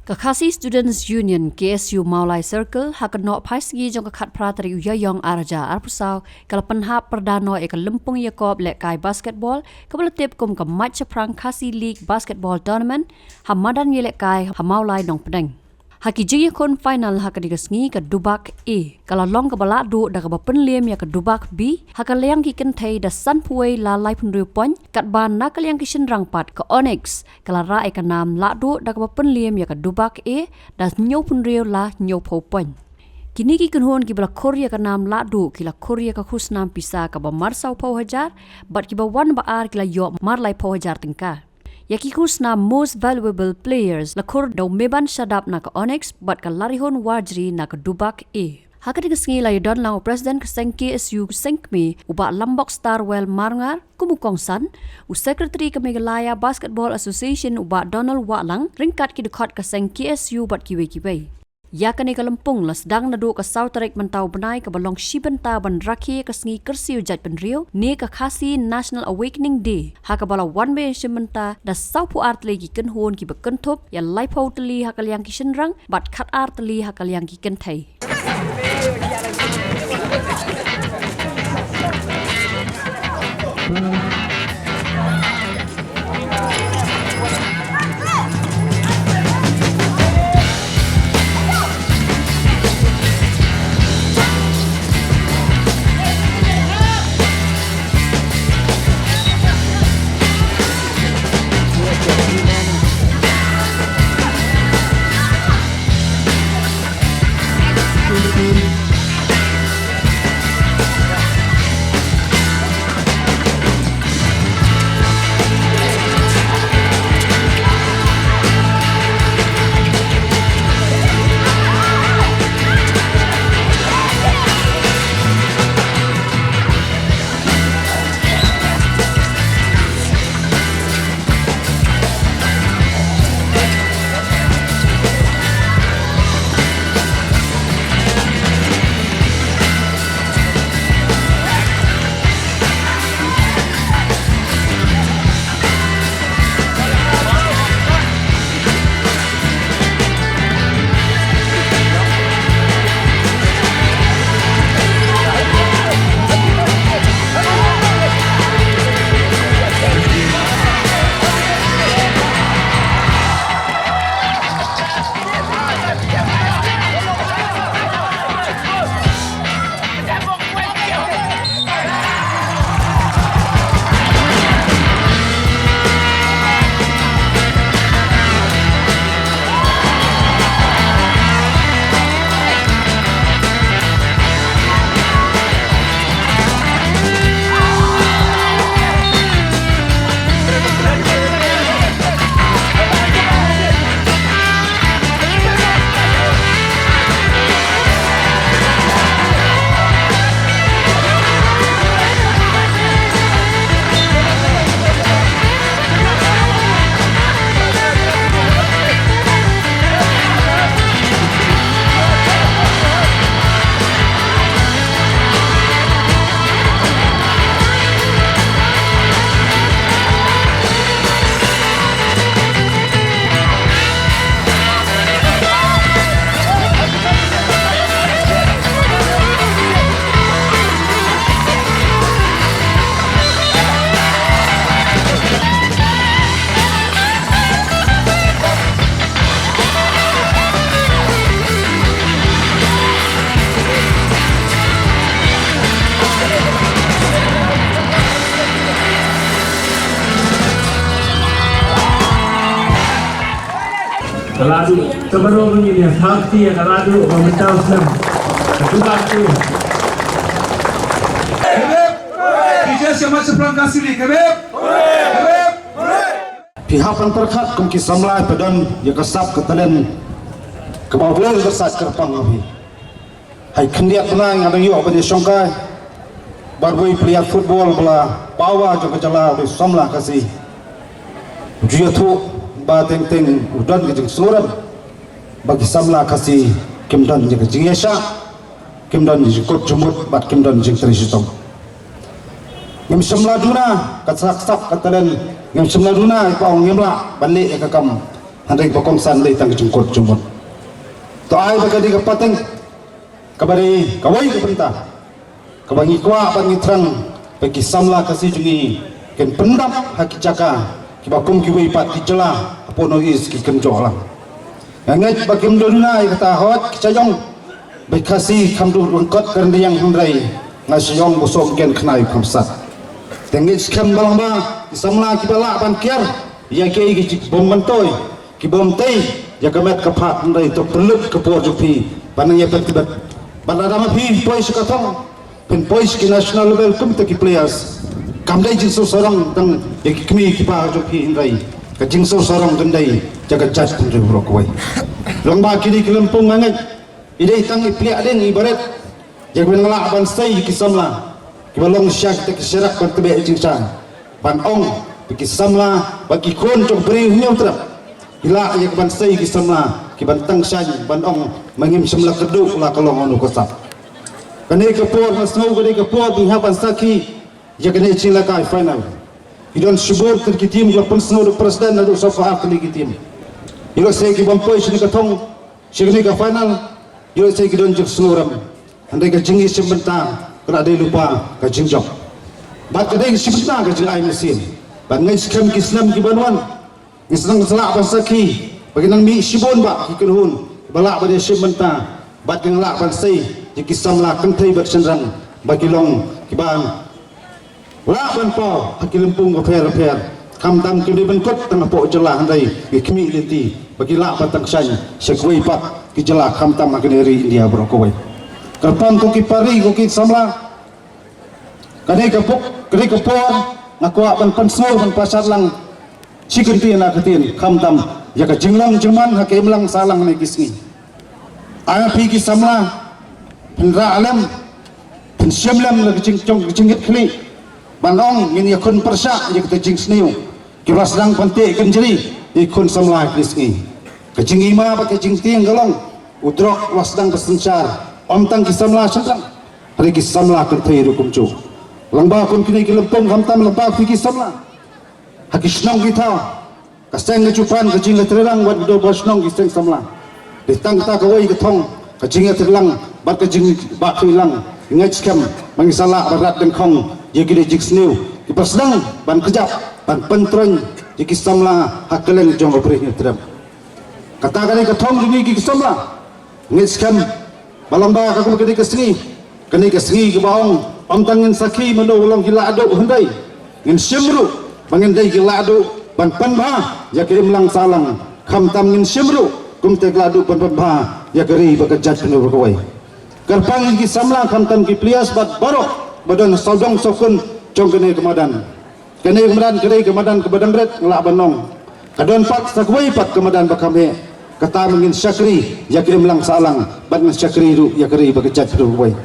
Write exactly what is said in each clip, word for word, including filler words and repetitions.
Ka Khasi Students Union, K S U Mawlai Circle, ha ka noh phaisngi jong ka khatphra tarik u Ïaïong arhajar arphew saw, ka la pynhap pyrda noh ïa ka lympung ïakob lehkai basketball, kaba la tip kum ka Mait Shaphrang Khasi League Basketball Tournament, ha madan ïalehkai ha Mawlai Nongpdeng. Ha ki jingïakhun final ha kane ka sngi, ka Dubak A ka la long kaba lahduh da kaba pynliem ïa ka Dubak B ha ka liang ki kynthei da sanphew wei la laiphew hynriew point, katba na ka liang ki shynrang pat ka Onyx ka la rah ïa ka nam lahduh da kaba pynliem ïa ka Dubak A da hynñiewphew hynriew la hynñiewphew point. Kine ki kynhun kiba la khur ïa ka nam lahduh ki la khur ïa ka khusnam pisa kaba marsawphew hajar, bad kiba wan ba ar ki la ïoh marlaiphew hajar tyngka. Ïa ki khusnam Most Valuable Players la khur da u Meban Shadap na ka Onyx bad ka Larihun Warjri na ka Dubak A. Ha kane ka sngi la ïadon lang u President ka seng K S U seng kmie u Bah Lambok Starwell Marngar kum u kongsan, u Secretary ka Meghalaya Basketball Association u Bah Donald Wahlang, ryngkat ki dkhot ka seng K S U bad kiwei kiwei. Ïa kane ka lympung la sdang naduh ka saw tarik mynta u bnai kaba long shi bynta ban rakhe ka sngi kyrsiew jaitbynriew ne ka Khasi National Awakening Day, ha kaba la wan beit shim bynta da sawphew ar tylli ki kynhun kiba kynthup ïa laiphew tylli ha ka liang ki shynrang bad khatar tylli ha ka liang ki kynthei. Ka la duh, ka baroh ngi ïa sakhi ïa ka la duh ba mynta u snem. Ka duh ba tu. Kebeb! P J S Yama Chaplang Kasili, kebeb! Kebeb! Phi hap ban pyrkhat kum ki samla, phi don ïa ka sap ka talent kaba U Blei u la sait kyrpang ha phi. Ha i khyndiat bnai nga dang ïoh ban ïashongkai bad uwei u player football ba la paw jong ka jylla, u dei u samla Khasi. U ju ïathuh ba teng teng u don ka jingsngewrem ba ki samla Khasi kim don ïa ka jingïaishah, kim don ïa ka jingkut jingmut bad kim don jingtrei shitom. Ngim shym la duna ka sap ka talent, ngim shym la duna, i pa, ngim lah ban leh ïa ka kam Hynrei ba kongsan dei tang ka jingkut jingmut. To ai ba ka dei ka pateng kaba dei kawei ka bynta kaba ngi kwah ban ngi thrang ba ki samla Khasi jong ngi kin pyndap ha ki jaka kiba kum kiwei pat ki jylla hapoh North East ki kynjoh lang. Nga ngeit ba kim duna ïa kata hot ki cha jong ba Khasi kham duh ryngkot ka ryndiang hynrei nga shu ong ba sum ken khnai kham sat. Te ngeit skhem ba lang ba ki samla kiba lah ban kiar ïa ki ki bom myntoi ki bom tei ïa ka met ka phad hynrei to pynlut ka por jong phi ban nang ïa pyntibat. Ban lada ma phi poi sha ka thong phin poi sha ki national level kum ta ki players. Kam dei jingsur sarong tang ïa ki kmie ki ba jong phi hynrei ka jingsur sarong kan dei ïa ka jait pynriew baroh kawei. Long ba ki dei ki lympung nga ngeit i dei tang i pliah ding i barit. Ïa kaba ngi lah ban sei ki samla kiba long sha kita ki sharak ban tbeh jingshai ban ong ba ki samla ba ki khun jong briew hynñiew trep ki lah ïa ka ban sei ki samla ki ban tang shaiñ ban ong ma ngim shym la kyrduh la ka long anu ka sap. Kane ka por nga sngew kane ka por ngi hap ban sakhi ïa kane jingïalehkai final. Ki don shibun tylli ki team, ki la pynsngew da president naduh sawphew ar tylli ki team. Ïa lehse ki bym poi shane ka thong, shane ka final, ïa lehse ki don jingsngewrem. Hynrei ka jingïashim bynta ka la dei lypa ka jingjop. Bad ka dei ka shim bynta ka jingai mynsiem. Bad ngeit skhem ki snem ki ban wan ngi sdang sa lah ban sakhi ba ki nang mih shibun ba ki kynhun ba lah ban ïashim bynta bad ki nang lah ban sei ïa ki samla kynthei bad shynrang ba ki long kiba lah ban paw ha ki lympung bapher bapher. Khamtam ki dei ban kut tang hapoh jylla hynrei ki khmih lynti ba ki lah ban tang shaiñ sha kiwei pat ki jylla khamtam ha kane ri India baroh kawei. Kyrpang ko ki pari ko ki samla. Kane ka puk kane ka por nga kwah ban pynsngew ban pashat lang shi kyntien ar kyntien khamtam ïa ka jinglong jingman ha ka imlang sahlang ne ki sngi. Ai phi ki samla phin rah lem phin shim lem la ka jingjong ka jingngeit khlieh ban ong ngin ïakhun pyrshah ïa kata jingsniew. Ki ba sdang ban teh kynjri ïa ki khun samla ki sngi. Ka jingima bad ka jingtieng ka long u drok ba sdang ba synshar ym tang ki samla shynrang hynrei ki samla kynthei ruh kumjuh. Lyngba kum kine ki lympung khamtam lyngba phi ki samla ha ki shnong ki thaw ka seng ka jubab ka jingïatreilang bad ka dor ba shnong ki seng samla. Dei tang kata kawei ka thong ka jingïatreilang bad ka jingbakhuid lang. Ngeit skhem ba ngi sa lah ban rat dyngkhong ïa kine jingsniew ki ba sdang ban kjap ban pyntroiñ ïa ki samla ha kylleng jong ka Bri Hynñiewtrep. Kata ka dei ka thong jong ngi ki samla. Ngeit skhem ba long ba ka kum ka dei ka sngi kane ka sngi kaba ong ym tang ngin sakhi mano ba long ki lahduh hynrei ngin shim ruh ba ngin dei ki lahduh ban pynbha ïa ka imlang sahlang. Khamtam ngin shim ruh kumta ki lahduh ban pynbha ïa ka ri bad ka jait pynriew kawei. Kyrpang ïa ki samla khamtam ki players bad baroh ba don sawdong sawkun jong kane ka madan. Kane ka madan ka dei ka madan kaba dang rit nga lah ban ong ka don pat sa kawei pat ka madan ba kham heh. Kata ba ngin shakri ïa ka imlang sahlang bad ngin shakri ruh ïa ka ri bad ka jait pynriew kawei.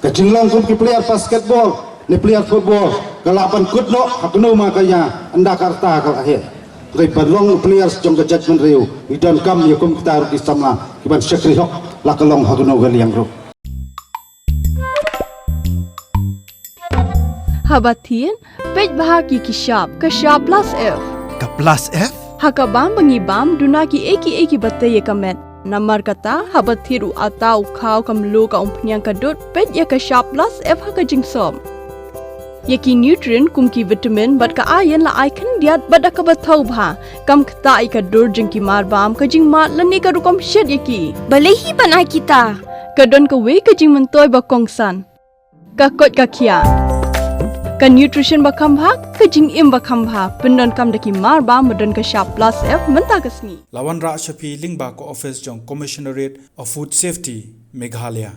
Ka jinglong kum ki player basketball ne player football ka lah ban kut noh ha kano ma ka ïa ynda ka rta ka la heh. Hynrei ba long players jong ka jait pynriew ngi donkam ïa kum kita ruh ki samla ki ban shakri hok la ka long ha kano ka liang ruh. Haba thied, peit bha ki ki shap, ka shap plus F. Ka plus F? Ha ka bam ba ngi bam, duna ki ei ki ei ki ba tei ïa ka met. Namar kata, haba thied u atta u khaw ka mluh ka umphniang ka dud, peit ïa ka shap plus F ha ka jingsop. Ïa ki nutrient kum ki vitamin bad ka iron la ai khyndiat bad da kaba thaw bha. Kam ktah ïa ka dur jong ki mar bam, ka jingmad lane ka rukom shet ïa ki. Balei hi ban ai kita? Ka don kawei ka jingmyntoi ba kongsan. Ka koit ka khiah. Ka nutrition ba kham bha, ka jingim ba kham bha, pyndonkam da ki mar bam ba don ka shap plus F mynta ka sngi. La wanrah sha phi lyngba ka office jong Commissionerate of Food Safety, Meghalaya.